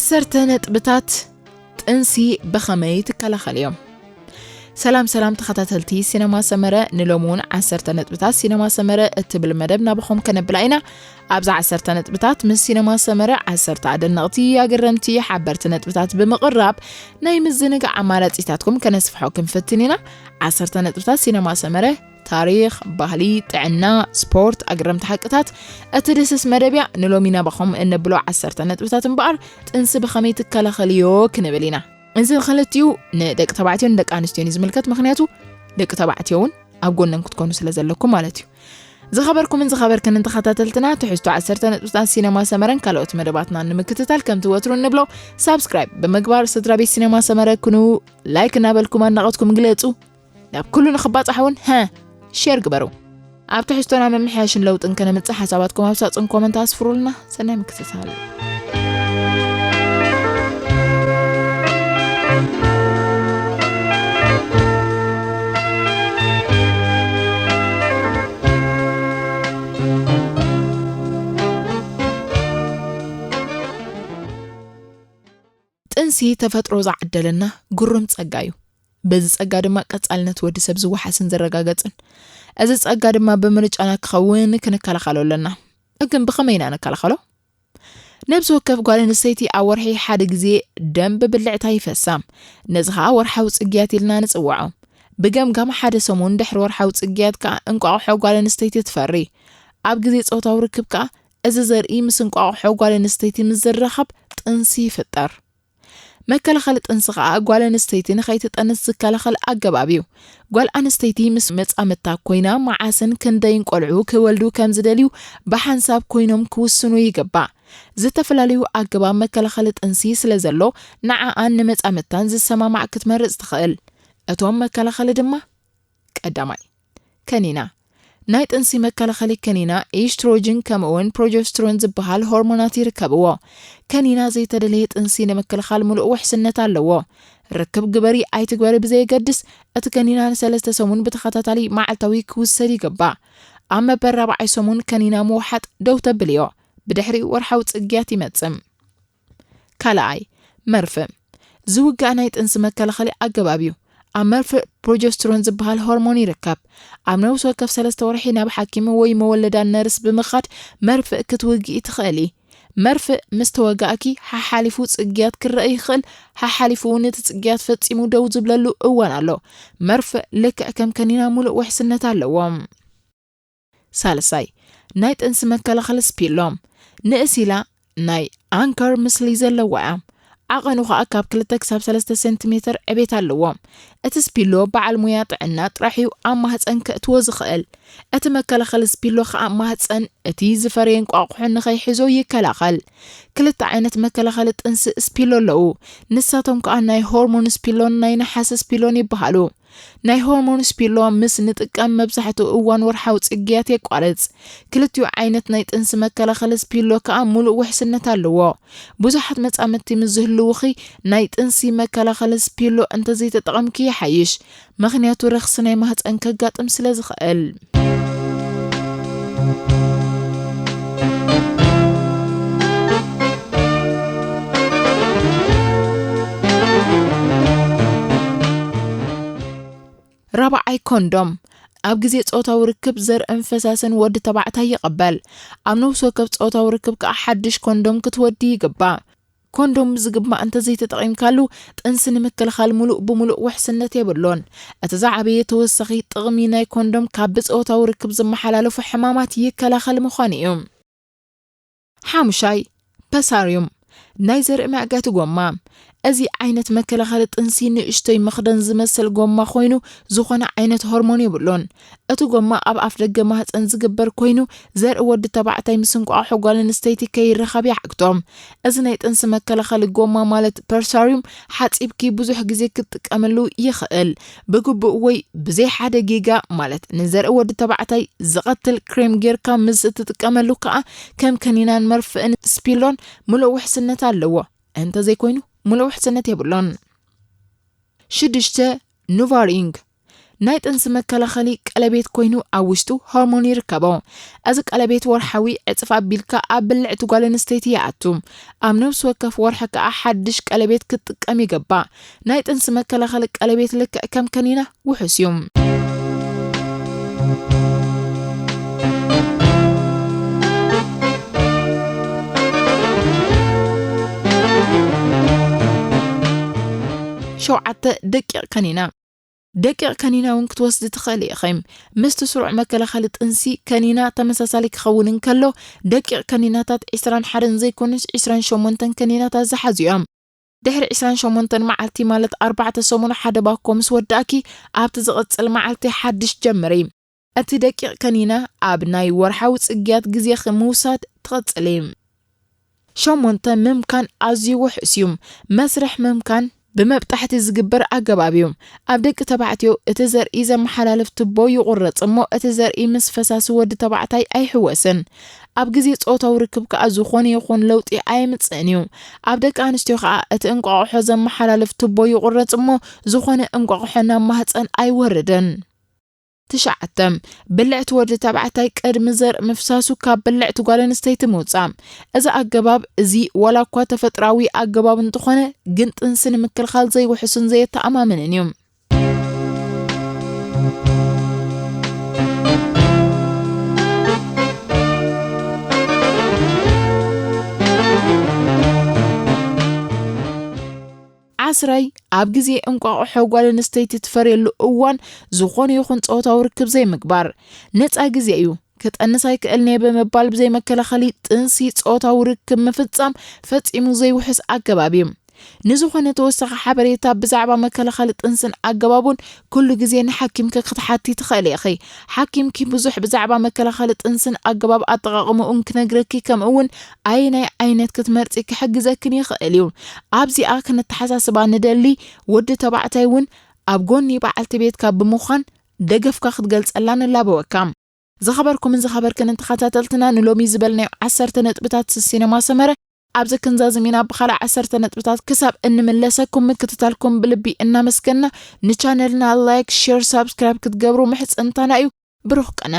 ዓሰርተ ነጥብታት ጥንሲ ብኸመይ ትከላኸልዮም? ሰላም ሰላም ተኸታተልቲ ሲነማ ሰመረ፣ ንሎሚ እውን ዓሰርተ ነጥብታት ሲነማ ሰመረ እትብል መደብ ናባኹም ከነብላ ኢና። ኣብዛ ዓሰርተ ነጥብታት ምስ ሲነማ ሰመረ ዓሰርተ ኣደነቕቲ ኣገረምቲ ሓበርቲ ነጥብታት ብምቕራብ ናይ ምዝንጋዕ ኣማራጺታትኩም ከነስፍሖ ክንፍትን ኢና። ዓሰርተ ነጥብታት ሲነማ ሰመረ ታሪኽ፣ ባህሊ፣ ጥዕና፣ ስፖርት፣ ኣገረምቲ ሓቅታት እትድህስስ መደብ እያ። ንሎሚ ናባኹም እነብሎ ዓሰርተ ነጥብታት እምበኣር ጥንሲ ብኸመይ ትከላኸልዮ ክንብል ኢና። እዚ ክልቲኡ ንደቂ ተባዕትዮን ደቂ ኣንስትዮን እዩ ዝምልከት፣ ምኽንያቱ ደቂ ተባዕትዮ እውን ኣብ ጎነን ክትኮኑ ስለ ዘለኩም ማለት እዩ። ዝኸበርኩምን ዝኸበርክንን ተኸታተልትና፣ ትሕዝቶ ዓሰርተ ነጥብታት ሲነማ ሰመረን ካልኦት መደባትና ንምክትታል ከምቲ ወትሩ እንብሎ ሳብስክራይብ ብምግባር ስድራ ቤት ሲነማ ሰመረ ኩኑ። ላይክ እናበልኩም ኣድናቖትኩም ግለጹ። ናብ ኩሉ ንኽባጻሕ እውን ሸር ግበሩ። ኣብ ትሕዝቶና ምምሕያሽን ለውጥን ከነምጽእ ሓሳባትኩም ኣብ ሳጽን ኮመንት ኣስፍሩልና። ሰናይ ምክትታል። ጥንሲ ተፈጥሮ ዝዓደለና ግሩም ጸጋ እዩ። በዚ ጸጋ ድማ ቀጻልነት ወዲ ሰብ ዝወሓስን ዝረጋገጽን። እዚ ጸጋ ድማ ብምርጫና ክኸውን ክንከላኸሎ ኣለና። ግን ብኸመይ ኢና ንከላኸሎ? ነብሲ ወከፍ ጓል ኣንስተይቲ ኣብ ወርሒ ሓደ ግዜ ደም ብብልዕታ ይፈሳ። ነዚ ኸኣ ወርሓዊ ጽግያት ኢልና ንጽውዖ። ብገምጋም ሓደ ሰሙን ድሕሪ ወርሓዊ ጽግያት ከኣ እንቋቑሖ ጓል ኣንስተይቲ ትፈሪ። ኣብ ግዜ ጾታዊ ርክብ ከኣ እዚ ዘርኢ ምስ እንቋቑሖ ጓል ኣንስተይቲ ምስ ዝራኸብ ጥንሲ ይፍጠር። መከላኸሊ ጥንሲ ከኣ ጓል ኣንስተይቲ ንኸይትጠንስ ዝከላኸል ኣገባብ እዩ። ጓል ኣንስተይቲ ምስ መጻምድታ ኮይና መዓስን ክንደይን ቆልዑ ክወልዱ ከም ዝደልዩ ብሓንሳብ ኮይኖም ክውስኑ ይግባእ። ዝተፈላለዩ ኣገባብ መከላኸሊ ጥንሲ ስለ ዘሎ ንዓኣን ንመጻምድታን ዝሰማማዕ ክትመርጽ ትኽእል። እቶም መከላኸሊ ድማ ቀዳማይ፣ ከኒና። ናይ ጥንሲ መከላኸሊ ከኒና ኤስትሮጅን ከምኡውን ፕሮጀስትሮን ዝበሃል ሆርሞናት ይርከብዎ። ከኒና ዘይተደለየ ጥንሲ ንምክልኻል ምሉእ ውሕስነት ኣለዎ። ርክብ ግበሪ ኣይትግበሪ ብዘየገድስ፣ እቲ ከኒና ንሰለስተ ሰሙን ብተኸታታሊ መዓልታዊ ክውሰድ ይግባእ። ኣብ መበል ራብዓይ ሰሙን ከኒና ምውሓጥ ደው ተብልዮ። ብድሕሪኡ ወርሓዊ ጽግያት ይመጽእ። ካልኣይ፣ መርፍእ። ዝውጋእ ናይ ጥንሲ መከላኸሊ ኣገባብ እዩ። ኣብ መርፍእ ፕሮጀስትሮን ዝበሃል ሆርሞን ይርከብ። ኣብ ነብሲ ወከፍ ሰለስተ ወርሒ ናብ ሓኪም ወይ መወለዳ ነርስ ብምኻድ መርፍእ ክትውግኢ ትኽእሊ። መርፍእ ምስ ተወጋእኪ ሓሓሊፉ ጽግያት ክረአ ይኽእል፣ ሓሓሊፉ እውን እቲ ጽግያት ፈጺሙ ደው ዝብለሉ እዋን ኣሎ። መርፍእ ልክዕ ከም ከኒና ሙሉእ ውሕስነት ኣለዎ። ሳልሳይ፣ ናይ ጥንሲ መከላኸሊ ስፒሎ። ንእስ ኢላ ናይ ኣንከር ምስሊ ዘለዋ እያ። ዓቐኑ ኸኣ ካብ ክልተ ክሳብ ሰለስተ ሴንቲሜተር ዕቤት ኣለዎ። እቲ ስፒሎ በዓል ሙያ ጥዕና ጥራሕ እዩ ኣብ ማህፀን ከእትዎ ዝኽእል። እቲ መከላኸሊ ስፒሎ ኸኣ ማህፀን እቲ ዝፈረየ እንቋቑሖ ንኸይሕዞ ይከላኸል። ክልተ ዓይነት መከላኸሊ ጥንሲ ስፒሎ ኣለዉ። ንሳቶም ከኣ ናይ ሆርሞን ስፒሎን ናይ ነሓስ ስፒሎን ይበሃሉ። ናይ ሆርሞን ስፒሎ ምስ ንጥቀም መብዛሕትኡ እዋን ወርሓዊ ጽግያት የቋርጽ። ክልቲኡ ዓይነት ናይ ጥንሲ መከላኸሊ ስፒሎ ከኣ ሙሉእ ውሕስነት ኣለዎ። ብዙሓት መጻምድቲ ምስ ዝህልውኺ ናይ ጥንሲ መከላኸሊ ስፒሎ እንተዘይተጠቐምኪ ይሓይሽ። ምኽንያቱ ረኽሲ ናይ ማህፀን ከጋጥም ስለ ዝኽእል። ራብዓይ፣ ኮንዶም። ኣብ ግዜ ጾታዊ ርክብ ዘርእን ፈሳስን ወዲ ተባዕታይ ይቕበል። ኣብ ነፍሲ ወከፍ ጾታዊ ርክብ ከኣ ሓድሽ ኮንዶም ክትወዲ ይግባእ። ኮንዶም ብዝግባእ እንተዘይተጠቒምካሉ፣ ጥንሲ ንምክልኻል ምሉእ ብምሉእ ውሕስነት የብሉን። እቲ ዝዓበየ ተወሳኺ ጥቕሚ ናይ ኮንዶም ካብ ብጾታዊ ርክብ ዝመሓላለፉ ሕማማት ይከላኸል ምዃኑ እዩ። ሓሙሻይ፣ ፐሳርዩም፣ ናይ ዘርኢ መዕገቲ ጎማ። እዚ ዓይነት መከላኸሊ ጥንሲ ንእሽቶይ መኽደን ዝመስል ጎማ ኮይኑ፣ ዝኾነ ዓይነት ሆርሞን የብሉን። እቲ ጎማ ኣብ ኣፍ ደገ ማህፀን ዝግበር ኮይኑ፣ ዘርኢ ወዲ ተባዕታይ ምስ እንቋቑሖ ጓል ኣንስተይቲ ከይራኸብ ይዓግቶም። እዚ ናይ ጥንሲ መከላኸሊ ጎማ ማለት ፐርሳርዩም ሓፂብኪ ብዙሕ ግዜ ክትጥቀመሉ ይኽእል። ብግቡእ ወይ ብዘይ ሓደ ጌጋ ማለት ንዘርኢ ወዲ ተባዕታይ ዝቐትል ክሬም ጌርካ ምስ እትጥቀመሉ ከኣ ከም ከኒናን መርፍእን ስፒሎን ምሉእ ውሕስነት ኣለዎ። እንተዘይኮይኑ ምሉእ ውሕስነት የብሎን። ሽዱሽተ፣ ኑቫሪንግ። ናይ ጥንሲ መከላኸሊ ቀለቤት ኮይኑ ኣብ ውሽጡ ሆርሞን ይርከቦ። እዚ ቀለቤት ወርሓዊ ዕፅፍ ኣቢልካ ኣብ ብልዕቲ ጓል ኣንስተይቲ ይኣቱ። ኣብ ነብሲ ወከፍ ወርሒ ከዓ ሓድሽ ቀለቤት ክትጥቀም ይግባእ። ናይ ጥንሲ መከላኸሊ ቀለቤት ልክዕ ከም ከኒና ውሑስ እዩ። ሸውዓተ ደቂቕ ከኒና። ደቂቕ ከኒና እውን ክትወስዲ ትኽእሊ ኢኺ። ምስቲ ስሩዕ መከላኸሊ ጥንሲ ከኒና ተመሳሳሊ ክኸውን እንከሎ፣ ደቂቕ ከኒናታት ዕስራን ሓደን ዘይኮኑስ ዕስራን ሸሞንተን ከኒናታት ዝሓዙ እዮም። ድሕሪ ዕስራን ሸሞንተን መዓልቲ፣ ማለት ኣርባዕተ ሰሙን፣ ሓደ ባኮ ምስ ወዳእኪ፣ ኣብቲ ዝቕጽል መዓልቲ ሓድሽ ጀምሪ። እቲ ደቂቕ ከኒና ኣብ ናይ ወርሓዊ ጽግያት ግዜኺ ምውሳድ ትቕጽሊ። ሸሞንተ፣ ምምካን ኣዝዩ ውሑስ እዩ። መስርሕ ምምካን ብመብጣሕቲ ዝግበር ኣገባብ እዩ። ኣብ ደቂ ተባዕትዮ እቲ ዘርኢ ዘመሓላልፍ ቱቦ ይቑረጽ እሞ፣ እቲ ዘርኢ ምስ ፈሳሲ ወዲ ተባዕታይ ኣይሕወስን። ኣብ ግዜ ጾታዊ ርክብ ከኣ ዝኾነ ይኹን ለውጢ ኣየምጽእን እዩ። ኣብ ደቂ ኣንስትዮ ከኣ እቲ እንቋቑሖ ዘመሓላልፍ ቱቦ ይቑረጽ እሞ፣ ዝኾነ እንቋቑሖ ናብ ማህጸን ኣይወርድን። ትሽዓተ፣ ብልዕቲ ወዲ ተባዕታይ ቅድሚ ዘርኢ ምፍሳሱ ካብ ብልዕቲ ጓል ኣንስተይቲ ምውጻእ። እዚ ኣገባብ እዚ ዋላ እኳ ተፈጥራዊ ኣገባብ እንተኾነ፣ ግን ጥንሲ ንምክልኻል ዘይውሕስን ዘየተኣማምንን እዩ። ዓስራይ፣ ኣብ ግዜ እንቋቑሖ ጓል ኣንስተይቲ ትፈርየሉ እዋን ዝኾነ ይኹን ጾታዊ ርክብ ዘይምግባር። ነጻ ግዜ እዩ፣ ክጠንስ ኣይክእልን እየ ብምባል ብዘይ መከላኸሊ ጥንሲ ጾታዊ ርክብ ምፍጻም ፈጺሙ ዘይውሕስ ኣገባብ እዩ። ንዝኾነ ተወሳኺ ሓበሬታ ብዛዕባ መከላኸሊ ጥንስን ኣገባቡን ኩሉ ግዜ ንሓኪምኪ ክትሓቲ ትኽእሊ ኢኺ። ሓኪምኪ ብዙሕ ብዛዕባ መከላኸሊ ጥንስን ኣገባብ ኣጠቓቕምኡን ክነግረኪ፣ ከምኡ እውን ኣየናይ ዓይነት ክትመርጺ ክሕግዘክን ይኽእል እዩ። ኣብዚኣ ክንተሓሳስባ ንደሊ፣ ወዲ ተባዕታይ እውን ኣብ ጎኒ በዓልቲ ቤትካ ብምዃን ደገፍካ ክትገልጸላ ንላበወካ። ዝኸበርኩምን ዝኸበርክንን ተኸታተልትና፣ ንሎሚ ዝበልናዮ ዓሰርተ ነጥብታት ሲነማ ሰመረ ኣብዚ ክንዛዝም ኢና። ብኻልእ ዓሰርተ ነጥብታት ክሳብ እንምለሰኩም ምክትታልኩም ብልቢ እናመስገና፣ ንቻነልና ላይክ፣ ሼር፣ ሳብስክራይብ ክትገብሩ ምሕጽንታና እዩ። ብሩኽ ቀነ።